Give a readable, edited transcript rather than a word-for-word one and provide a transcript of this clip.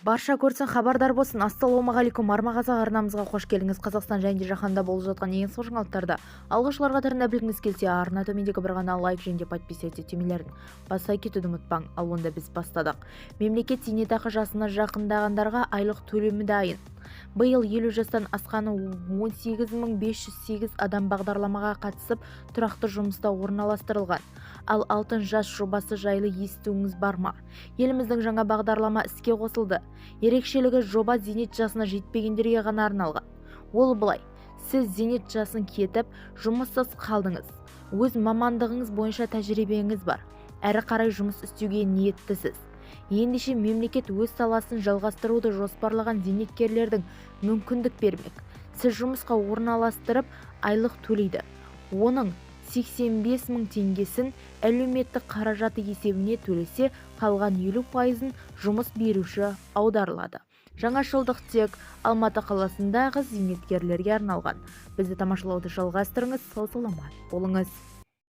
Барша көрсін, хабардар болсын. Ассалаумағалейкум, Арма Қазақ арнамызға қош келдіңіз! Қазақстан және де жаһанда болып жатқан ең соңғы жаңалықтарды алғашқылар қатарында білгіңіз келсе, арна төмендегі бір ғана лайк және де подписаться түймелерін баса кетуді ұмытпаң. Ал онда біз бастадық. Мемлекет зейнетақы жасына жақындағандарға айлық төлемі дайын. Биыл 50 жастан асқан 18 508 адам бағдарламаға қатысып, тұрақты жұмыста орналастырылған. Ал «Алтын жас» жобасы жайлы естуіңіз бар ма? Еліміздің жаңа бағдарлама іске қосылды. Ерекшелігі: жоба зейнет жасына жетпегендерге ғана арналған. Ол былай: сіз зейнет жасын кетіп, жұмыссыз қалдыңыз. Өз мамандығыңыз бойынша тәжірибеңіз бар, әрі қарай жұмыс істеуге ниеттісіз. Ендеше мемлекет өз саласын жалғастыруды жоспарлаған зейнеткерлердің мүмкіндік бермек. Сіз жұмысқа орналастырып, айлық төлейді. Оның 85 мың теңгесін әлеуметтік қаражаты есебіне төлесе, қалған 50%-ын жұмыс беруші аударылады. Жаңашылдық тек Алматы қаласындағы зейнеткерлерге арналған. Бізді тамашалауды жалғастырыңыз, сау саламат болыңыз!